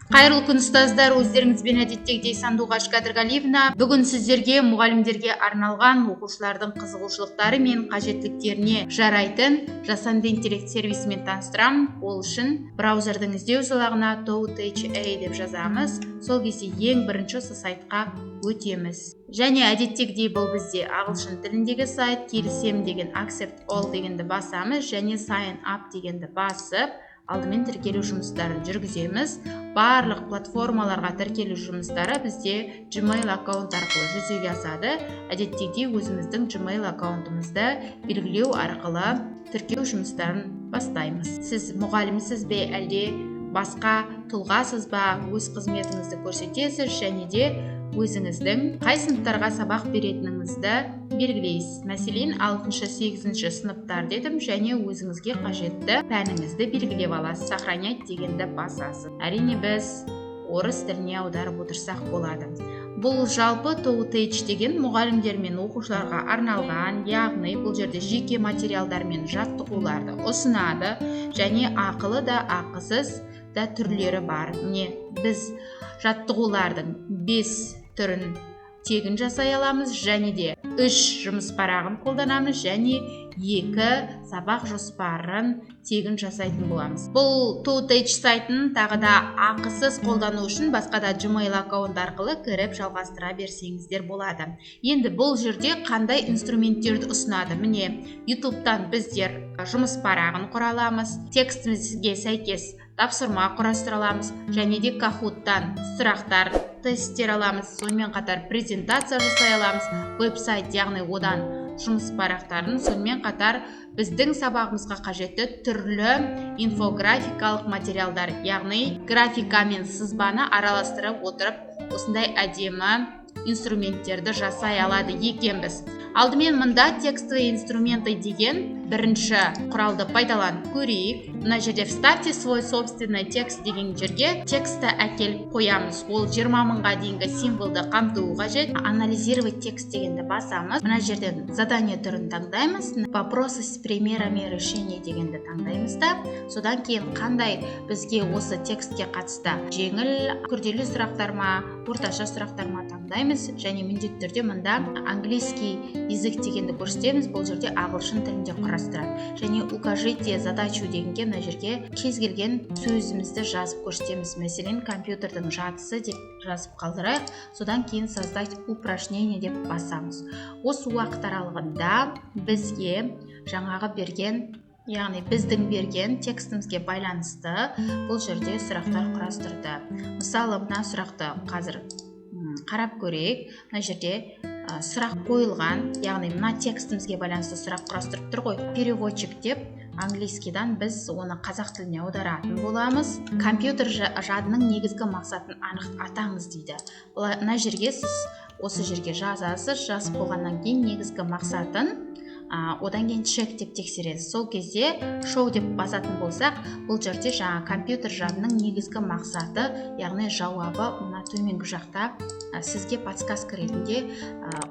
Қайырлы күн, ұстаздар! Өздеріңізбен әдеттегідей Сандуғаш Кәдірғалиевна. Бүгін сіздерге мұғалімдерге арналған, оқушылардың қызығушылықтары мен қажеттіліктеріне жарайтын жасанды интеллект сервисімен таныстырамын. Ол үшін браузердің іздеу жолағына TouTeach деп жазамыз. Сол кезде ең бірінші осы сайтқа өтеміз. Және әдеттегідей бұл бізде ағылшын тіліндегі сайт. Келісем деген, Accept all дегенді басамыз және Sign up дегенді басып, алдымен тіркелу жұмыстарын жүргіземіз. Барлық платформаларға тіркелу жұмыстары бізде Gmail аккаунт арқылы жүзеге асады. Әдеттегідей өзіміздің Gmail аккаунтымызды белгілеу арқылы тіркеу жұмыстарын бастаймыз. Сіз мұғалімсіз бе, әлде басқа тұлғасыз ба, өз қызметіңізді көрсетесіз және де өзіңіздің қай сыныптарға сабақ беретініңізді белгілейсіз. Мәселен, алтыншы, сегізінші сыныптар дедім және өзіңізге қажетті пәніңізді белгілеп аласыз. Сохранять дегенді басасыз. Әрине, біз орыс тіліне аударып отырсақ болады. Бұл жалпы TouTeach деген мұғалімдер мен оқушыларға арналған, яғни бұл жерде жеке материалдар мен жаттығуларды ұсынады және ақылы да, ақысыз да түрлері бар. Міне, біз жаттығулардың бес түрін тегін жасай аламыз және де үш жұмыс парағын қолданамыз және екі сабақ жоспарын тегін жасайтын боламыз. Бұл TouTeach сайтын тағы да ақысыз қолдану үшін басқа да Gmail аккаунт арқылы кіріп, жалғастыра берсеңіздер болады. Енді бұл жерде қандай инструменттерді ұсынады? Міне, Ютубтан біздер жұмыс парағын құра аламыз, текстімізге сәйкес тапсырма құрастыра аламыз және де Kahoot-тан сұрақтар, тесттер аламыз. Сонымен қатар презентация жасай аламыз, веб-сайт, яғни одан жұмыс парақтарын, сонымен қатар біздің сабағымызға қажетті түрлі инфографикалық материалдар, яғни графика мен сызбаны араластырып отырып, осындай әдемі инструменттерді жасай алады екенбіз. Алдымен мында «Текстовые инструменты» деген бірінші құралды пайдаланып көрейік. Мына жерде «Вставьте свой собственный текст» деген жерге текстті әкеліп қоямыз. Ол 20 мыңға дейінгі символды қамтуы қажет. «Анализировать текст» дегенді басамыз. Мына жерден задание түрін таңдаймыз, «Вопросы с примерами решения» дегенді таңдаймыз да, содан кейін қандай бізге осы текстке қатысты, жеңіл, күрделі сұрақтар ма, орташа сұрақтар ма, таңдаймыз. Және міндетті түрде мында «Английский язык» дегенді көрсетеміз. Бұл жерде ағылшын тілінде құрастырады. Және «Укажите задачу» дегенге мына жерге кез келген сөзімізді жазып көрсетеміз. Мәселен, «Компьютердің жадысы» деп жазып қалдырайық. Содан кейін «Создать упражнение» деп басамыз. Осы уақыт аралығында бізге жаңағы берген, яғни біздің берген текстімізге байланысты бұл жерде сұрақтар құрастырды. Мысалы, мына сұрақты қазір қарап көрейік. Мына жерде сұрақ қойылған, яғни мына текстімізге байланысты сұрақ құрастырып тұр ғой. Переводчик деп, английскийдан біз оны қазақ тіліне аударатын боламыз. «Компьютер жадының негізгі мақсатын анық атаңыз» дейді. Мына жерге сіз осы жерге жазасыз. Жазып болғаннан кейін негізгі мақсатын, одан кейін «Check» деп тексересіз. Сол кезде «Show» деп басатын болсақ, бұл жерде жаңа компьютер жадының негізгі мақсаты, яғни жауабы мына төменгі жақта сізге подсказка ретінде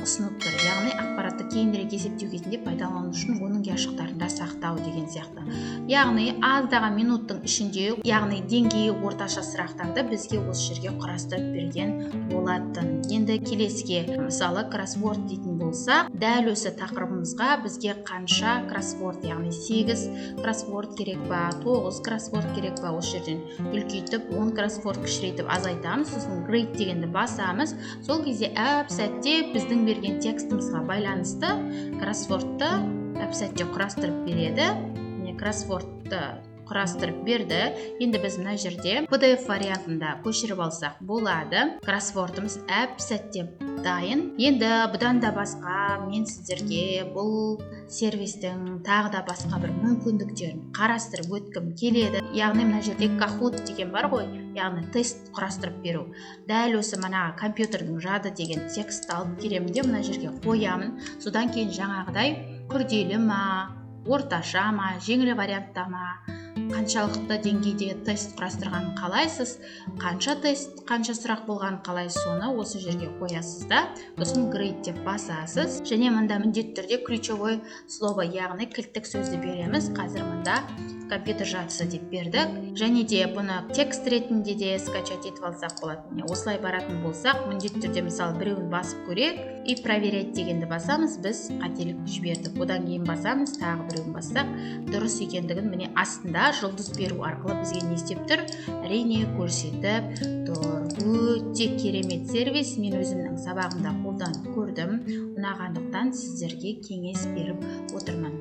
ұсынып тұр, яғни ақпаратты кейінірек есептеу кезінде пайдалану үшін оның ұяшықтарында сақтау деген сияқты. Яғни аздаған минуттың ішінде, яғни деңгейі орташа сұрақтарды бізге осы жерге құрастырып берген болатын. Енді келесіге, мысалы, кроссворд дейтін болсақ, дәл осы тақырыбымызға бізге қанша кроссворд, яғни 8 кроссворд керек па, 9 кроссворд керек па, осы жерден үлкейтіп, 10 кроссворд, кішірейтіп, азайтамыз. Сосын «Create» дегенді басамыз. Сол кезде әп сәтте біздің берген текстімізға байланысты кроссвордты әп сәтте құрастырып береді. Міне, кроссвордты құрастырып берді. Енді біз мына жерде PDF вариантында көшіріп алсақ болады. Кроссвордымыз әп сәтте дайын. Енді бұдан да басқа мен сіздерге бұл сервистің тағы да басқа бір мүмкіндіктерін қарастырып өткім келеді. Яғни мына жерде Kahoot деген бар ғой, яғни тест құрастырып беру. Дәл осы мына «Компьютердің жады» деген текстті алып келемін де, мына жерге қоямын. Содан кейін жаңағыдай күрделі ма, орташа ма, жеңіл вариантта ма. Қаншалықты деңгейде тест құрастырғанын қалайсыз, қанша тест, қанша сұрақ болғанын қалайсыз, соны осы жерге қоясыз да, сосын Create деп басасыз. Және мында міндетті түрде ключевой слово, яғни кілттік сөзді береміз. Қазір мында компьютер жадысы деп бердік. Және де бұны текст ретінде де скачать етіп алсақ болады. Міне, осылай баратын болсақ, міндетті түрде, мысалы, біреуін басып көрейік. И проверять дегенді басамыз, біз қателік жібердік. Одан кейін басамыз, тағы біреуін бассақ, дұрыс екендігін, міне, астында жұлдыз беру арқылы бізге не істеп тұр? Әрине, көрсетіп тұр. Өте керемет сервис. Мен өзімнің сабағымда қолданып көрдім, ұнағандықтан сіздерге кеңес беріп отырмын.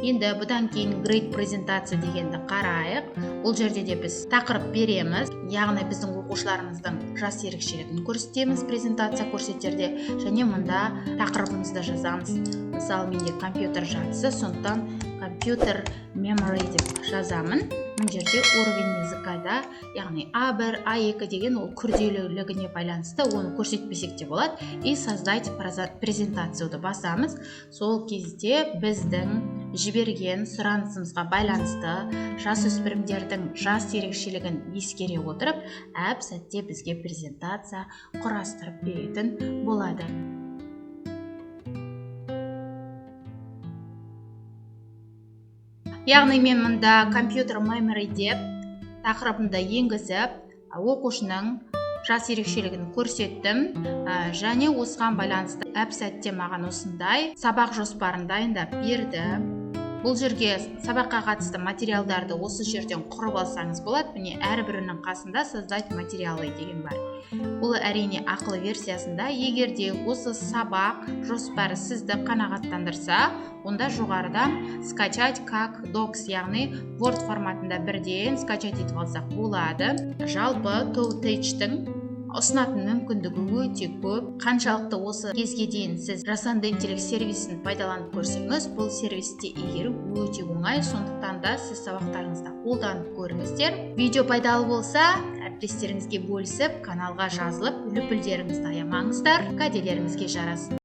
Енді бұдан кейін Create презентация дегенді қарайық. Бұл жерде де біз тақырып береміз, яғни біздің оқушыларымыздың жас ерекшелігін көрсетеміз презентация көрсетерде. Және мұнда тақырыбымызды жазамыз. Мысалы, менде компьютер жадысы, сондықтан computer memory деп жазамын. Мына жерде уровень языка да, яғни А1, А2 деген, ол күрделілігіне байланысты, оны көрсетпесек те болады. И создать презентацияды басамыз. Сол кезде біздің жіберген сұранысымызға байланысты жасөспірімдердің жас ерекшелігін ескере отырып, әп сәтте бізге презентация құрастырып беретін болады. Яғни мен мында computer memory деп тақырыбымды енгізіп, оқушының жас ерекшелігін көрсеттім. Және осыған байланысты әп сәтте маған осындай сабақ жоспарын дайындап берді. Бұл жерге сабаққа қатысты материалдарды осы жерден құрып алсаңыз болады. Міне, әрбірінің қасында создать материалы деген бар. Бұл, әрине, ақылы версиясында. Егер де осы сабақ жоспары сізді қанағаттандырса, онда жоғарыдан скачать как docx, яғни Word форматында бірден скачать етіп алсақ болады. Жалпы TouTeach-тің ұсынатын мүмкіндігі өте көп. Қаншалықты осы кезге дейін сіз жасанды интеллект сервисін пайдаланып көрсеңіз, бұл сервисті игеру өте оңай. Сондықтан да сіз сабақтарыңызда қолданып көріңіздер. Видео пайдалы болса, әріптестеріңізге бөлісіп, каналға жазылып, лүпілдеріңізді аямаңыздар. Кәделеріңізге жарасын.